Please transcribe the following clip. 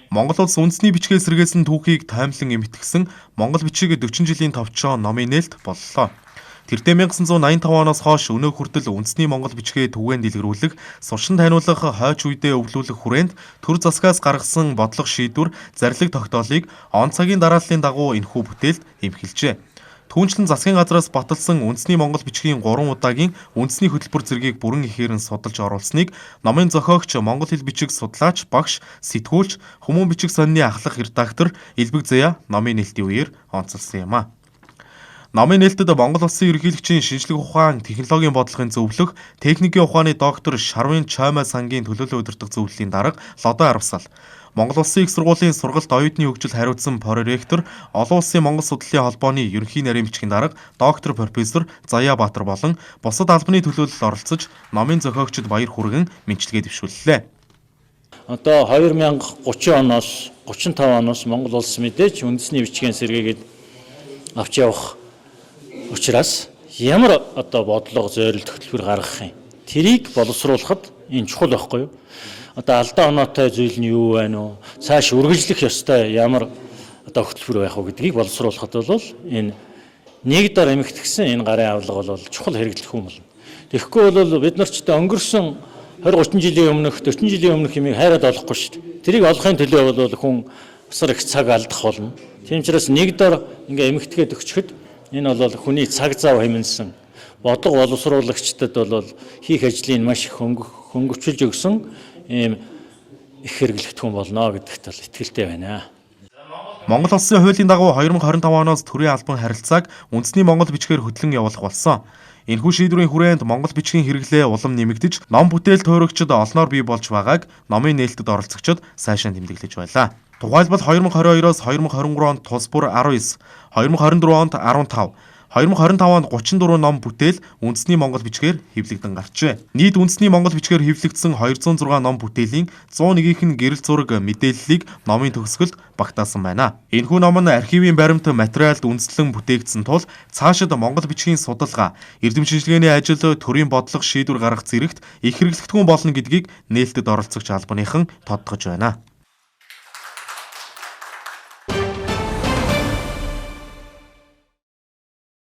Монгол улс үндэсний бичгээс сэргээсэн түүхийг тоймлон эмтгэсэн Монгол бичиг 40 жилийн товчоо номын нээлт боллоо. Тэртээ 1985 оноос хойш өнөө хүртэл үндэсний Монгол бичгээ түгээн дэлгэрүүлэх, сурчин таниулах, хойч үедээ өвлүүлэх хүрээнд төр засгаас гаргасан бодлого шийдвэр, зарлиг тогтоолыг он цагийн дарааллын дагуу энэхүү бүтээлд эмхэлжээ. Түүнчлэн засгийн газраас баталсан үндэсний Монгол бичгийн 3 удаагийн үндэсний хөтөлбөр зэргийг бүрэн ихээр нь судалж оруулсныг номын зохиогч, монгол хэл бичиг судлаач, багш, сэтгүүлч, хүмүүн бичиг сонины ахлах редактор Элбэг Заяа номын нээлтийн үеэр онцолсон юм а. Номын нээлтэд Монгол Улсын ерөнхийлөгчийн шинжлэх ухаан, технологийн бодлогын зөвлөх, техникийн ухааны доктор Шарвын Чоймай сангийн төлөөлөн удирдах зөвлөлийн дарга Лодой Арвсал, Монгол Улсын их сургуулийн сургалт оюутны хөгжил хариуцсан проректор, олон улсын Монгол судлалын холбооны ерөнхий нарийн бичгийн дарга доктор профессор Заяа Баатар болон бусад албаны төлөөлөл оролцож номын зохиогчид баяр хүргэн мэндчилгээ дэвшүүллээ. Одоо 2030 оноос 35 оноос Монгол улс мэдээж үндэсний бичгийн сэргээгээд авч явах учраас ямар одоо бодлого зорилт хөтөлбөр гаргах юм. Тэрийг боловсруулахад энэ чухал байхгүй юу? Одоо алдаа оноотой зүйл нь юу байна уу? Цааш үргэлжлэх ёстой ямар одоо хөтөлбөр байх уу гэдгийг боловсруулахад бол энэ нэг дор эмхтгсэн энэ гарын авлага бол чухал хэрэглэх юм болно. Тэгэхгүй бол бид нар ч одоо өнгөрсөн 20 30 жилийн өмнөх 40 жилийн өмнөх юмыг хайраад олохгүй шүү дээ. Тэрийг олохын төлөө бол хүн асар их цаг алдах болно. Тийм учраас нэг дор ингээ эмхтгээд өгчөхөд энэ бол хүний цаг зав хэмнэсэн бодлого боловсруулагчдад бол хийх ажлыг маш их хөнгөвчилж өгсөн ийм их хэрэглэгдэхүүн болно гэдэгт бол итгэлтэй байна. Монгол Улсын хуулийн дагуу 2025 оноос төрийн албан харилцааг үндэсний монгол бичгээр хөтлөн явуулах болсон. Энэхүү шийдвэрийн хүрээнд монгол бичгийн хэрэглээ улам нэмэгдэж, ном бүтээл туурагчид олноор бий болж байгааг номын нээлтэд оролцогчид сайшаа тэмдэглэж байлаа. Тухайлбал 2022-оос 2023 онд тус бүр 19, 2024 онд 15, 2025 онд 34 ном бүтээл үндэсний монгол бичгээр хэвлэгдэн гарчээ. Нийт үндэсний монгол бичгээр хэвлэгдсэн 206 ном бүтээлийн 101-ийнх нь гэрэл зураг мэдээллийг номын төгсгөлд багтаасан байна. Энэхүү ном нь архивын баримт материалд үндэслэн бүтээгдсэн тул цаашид монгол бичгийн судалгаа, эрдэм шинжилгээний ажил, төрийн бодлого шийдвэр гаргах зэрэгт их хэрэглэгдэхүүн болно гэдгийг нээлтэд оролцогч албаныхан тодтогч байна.